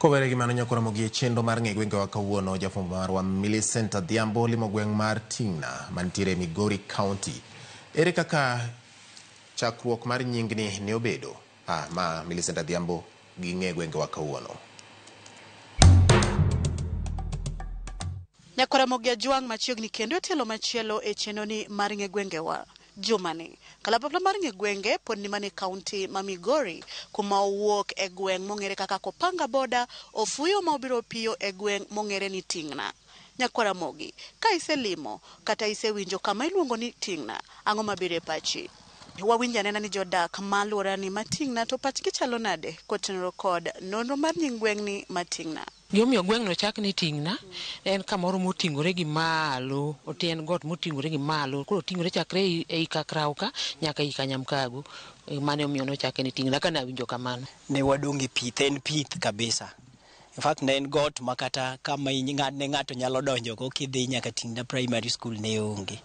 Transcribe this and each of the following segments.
Kowere gi mano nyakora mogi e chenro mar ng'e gwengewa kawuono, jafwambo marwa Millicent Adhiambo limo gweng' mar Ting'na mantiere Migori County. Ere kaka chakruok mar nyingni ne obedo? Ma Millicent Adhiambo gi ng'e gwengewa kawuono. Nyakwara Mogi Ajwang' machiegni kendo e tielo machielo e chenroni mar ng'e gwengewa. Jumani, kalapapla mar ng'e gwenge pod ni mana e kaunti ma Migori, kuma owuok e gweng' mong'ere kaka Kopanga Boda, ofuyo ma obiro piyo e gweng' mong'ere ni Ting'na. Nyakwara Mogi, ka iselimo kata isewinjo kama iluongo ni Ting'na, ang'o mabiro e pachi? Wawinjo anena ni jodak ma alworani ma Ting'na to pachgi chalo nade kotenore kod nonro mar nying gweng'ni ma Ting'na. Gimomiyo gweng'no ochak ni Ting'na, en kamoro moting'ore gi malo, en got moting'ore gi malo. Koro oting'ore chakre ei Kakraw ka nyaka ei Kanyamkago. Mano emomiyo nochake ni Ting'na kane awinjo kamano. Ne wadong' e pith, en pith kabisa. In fact ne en got ma kata kama ne ng'ato nyalo donjogo kidhi nyaka Ting'na Primary School ne onge.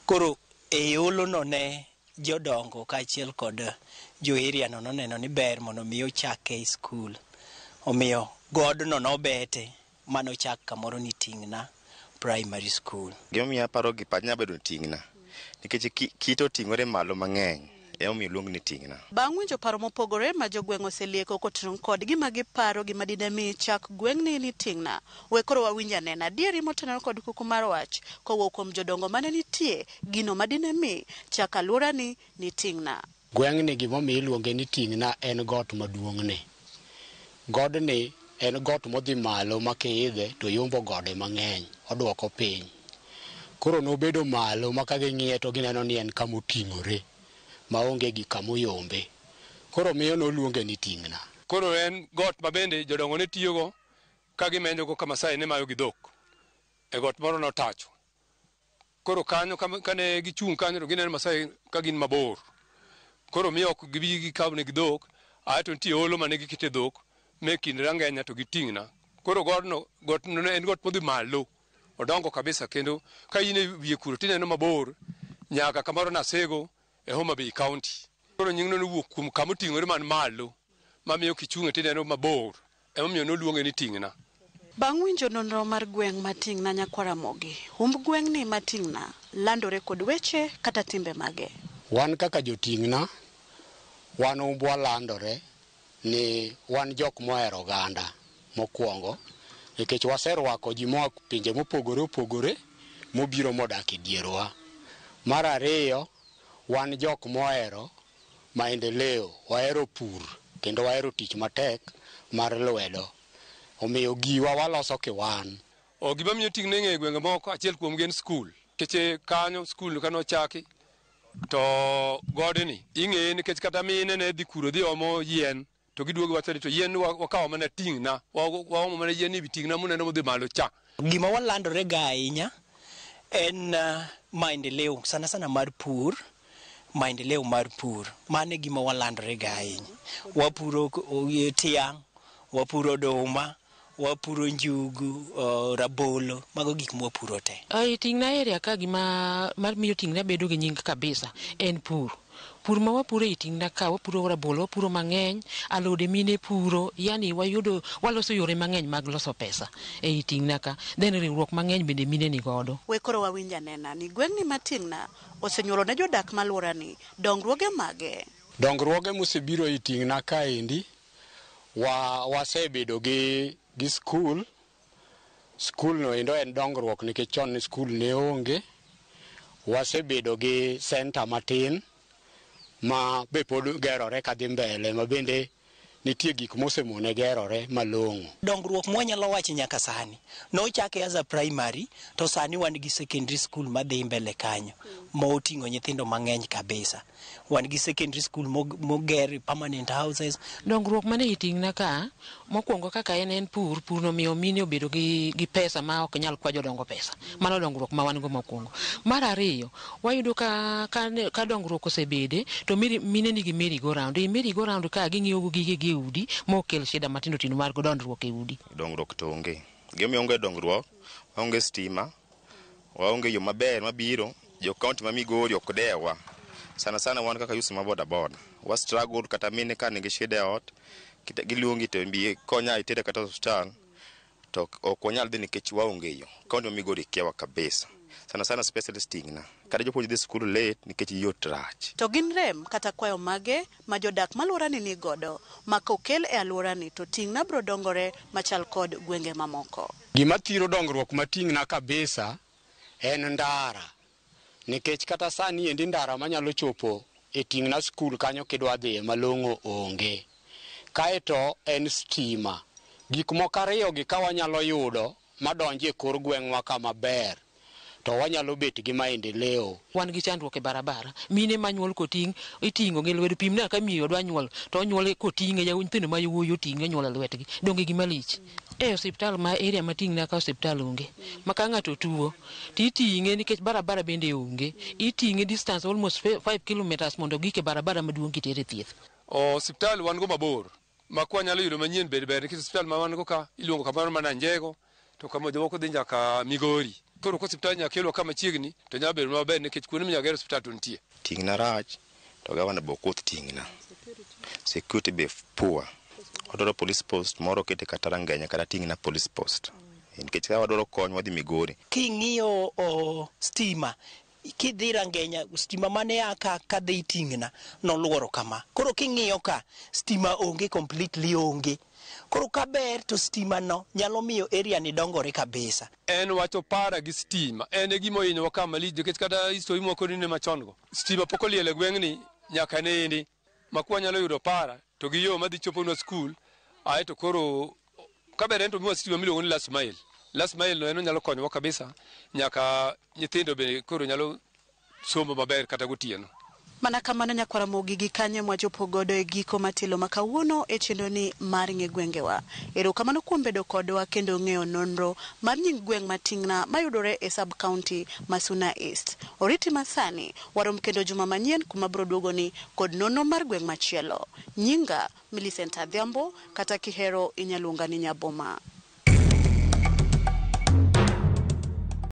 Koro e olono ne jodongo kaachiel kod jo area no noneno ni ber mondo mi ochake skul. Omiyo godno nobete manochak kamoro ni Ting'na Primary School. Gimomiyo aparo gi pacha nyalo bedo ni Ting'na nikech kite oting'ore malo mang'eny emomiyo oluong ni Ting'na. Bang' winjo paro mopogore ma jogweng' oselieko kotenore kod gima giparo gima dine mi chak gweng'ni ni Ting'na, we koro wawinj anena adieri motenore kod kuku mar wach kowuok kuom jodongo mane nitie gino madine mi chak alworani ni Ting'na. Gweng'ni gimomiyo iluonge ni Ting'na en got maduong'ni. Godni en got modhi malo ma kiidhe to yombo gode mang'eny, oduoko piny. Koro nobedo malo ma ka ging'iye to gineno ni en kamoting'ore maonge gi kamoyombe. Koro miyo noluonge ni Ting'na. Koro en got ma bende jodongo ne tiyogo ka gimenjogo ka Masai ne mayo gi dhok. E got moro notacho. Koro kanyo kane gichung' kanyo to gineno Masai ka gin mabor. Koro miyo ok gibi gikaw negi dhok, ae to nitie olo mane gikete dhok me kind Rangenya to gi Ting'na. Koro godno, godno ne en got modhi malo. Odongo kabisa kendo ka in e wiye kuro tineno mabor nyaka kamoro Nasego e Homa Bay County. Koro nyingno nowuok kuom kama oting'ore man malo mamiyo kichung'e tineno mabor. Emomiyo noluonge ni Ting'na. Bang' winjo nonro mar gweng' ma Ting'na Nyakwara Mogi, humb gweng'ni ma Ting'na landore kod weche kata timbe mage. Wan kaka joting'na, wan humbwa landore ni wan jok mohero oganda mokwongo, nikech waserwako ji moa pinje mopogore opogore mobiro modak e dierwa. Mar ariyo, wan jok mohero maendeleo, wahero pur kendo wahero tich matek mar lwedo. Omiyo giwa waloso kiwan. Gima miyo Ting'na ing'eyo e gwenge moko, achiel kuomgi en skul. Nikech kanyo skul kane ochaki to godni ing'eye nikech kata mine ne dhi kuro dhi omo yien to giduogo giwacho ni to yien wakawo mana Ting'na, waomo mana yien e wi Ting'na muneno modhi malo cha. Gima walandore ga ahinya en maendeleo sana sana mar pur, maendeleo mar pur. Mano e gima walandore ga ahinya. Wapuro tiang', wapuro oduma, wapuro njugu, rabolo, mago gik mwapuro te. E Ting'na area ka gima mar miyo Ting'na bedo gi nying kabisa en pur. Pur ma wapuro e Ting'na ka, wapuro rabolo, wapuro mang'eny, alode mine puro, yani wayudo, waloso yore mang'eny mag loso pesa e Ting'na ka. Then riwruok mang'eny bende mine ni godo. We koro wawinj anena ni gweng'ni ma Ting'na osenyuolo ne jodak malworani dongruoge mage. Dongruoge mosebiro e Ting'na kaendi, wasebedo gi skul. Skul no endo en dongruok nikech chon ni skul ne onge. Wasebedo gi center matin ma be pod gerore kadhi mbele, ma bende nitie gik mosemone gerore malong'o. Dongruok mwanyalo wacho nyaka sani, nochake as a primary, to sani wan gi secondary school madhi mbele kanyo, moting'o nyithindo mang'eny kabisa. Wan gi secondary school moger permanent houses. Dongruok mane i Ting'na ka, mokwongo kaka en pur, pur no miyo mine obedo gi pesa ma ok nyal kwa jodongo pesa. Mano dongruok ma wan go mokwongo. Mar ariyo, wayudo ka dongruok osebede, to mine nigi merry go round. E merry go round ka ging'iewo go gigegi e udi, mokel shida matindo tindo mar dondruok e udi. Dongruok to onge. Gimomiyo onge dongruok, waonge stima, waonge yo maber mabiro, jo county ma Migori ok dewwa. Sana sana wan kaka youth ma boda boda. Wa struggle kata mine ka nigi shida e ot, Giluongi to mbi konya itere kata osiptal to ok wanyal dhi nikech waonge yo. Kaunti ma Migori kiawa kabisa. Sana sana specialist Ting'na. Kata jopuonj dhi skul late nikech yot rach. To gin rem kata kwayo mage ma jodak malworani ni godo ma kokel e alworani to Ting'na biro dongore machal kod gwenge mamoko. Gima thiro dongruok ma Ting'na kabisa en ndara. Nikech kata sani endi ndara manyalo chopo e Ting'na skul kanyo kidwa dhiye malong'o onge. Kaeto en stima. Gik moko ariyo gi ka wanyalo yudo madonjo e kor gweng'wa kama ber to wanyalo bet gi maendeleo. Wan gi chandruok e barabara. Mine manyuol koting' iting'o gi lwedo. Pimna ka miyo dwa nyuol to onyuol koting'e nyithindo ma yawuoyi oting'e onyuol e lwetgi. Donge gima lich? E osiptal ma area ma Ting'na ka osiptal onge. Ma ka ng'ato tuo to iting'e nikech barabara bende onge. Iting'e distance almost 5 kilometers mondo ogik e barabara maduong' kitere thieth. Osiptal wan go mabor ma kwanyalo yudo manyien bed ber nikech osiptal ma wan go ka iluongo kamoro mana Njego to kama jomoko dhi nyaka Migori. Koro ka osiptal nyaka kelwa ka machiegni to nyalo bedo maber nikech kuonde minyalo ger osiptal to nitie. Ting'na rach to gavana be ok wuoth Ting'na. Security be poor. Wadwaro police post moro kete kata Rangenya kata Ting'na police post. Nikech ka wadwaro kony wadhi Migori. King'iyo stima, kidhi Rangenya, stima mane a ka kadhi Ting'na noluoro kama. Koro king'iyo ka, stima onge completely onge. Koro kaber to stima no nyalo miyo area ni dongore kabisa. En wacho para gi stima. En e gima ohinyowa ka malich nikech kata history moko nine machon go. Stima pok oliel e gweng'ni nyaka nene. Ma kwanyalo yudo para to gi yo madhi choponwa skul aeto koro kaber en to miwa stima miluongo ni last mile. Last mile no en onyalo konyowa kabisa nyaka nyithindo be koro nyalo somo maber kata gotieno. Mana kamano nyakwara Ramogi gi kanye mwachopo godo e giko matelo ma kawuono e chenroni mar ng'e gwengewa. Erokamano kuom bedo kodwa kendo ng'eyo nonro mar nying gweng' ma Ting'na mayudore e sub county ma Suna East. Oriti masani, warom kendo juma manyien kuma biro duogoni kod nonro mar gweng' machielo. Nyinga Millicent Adhiambo, kata kihero inyaluonga ni Nyaboma.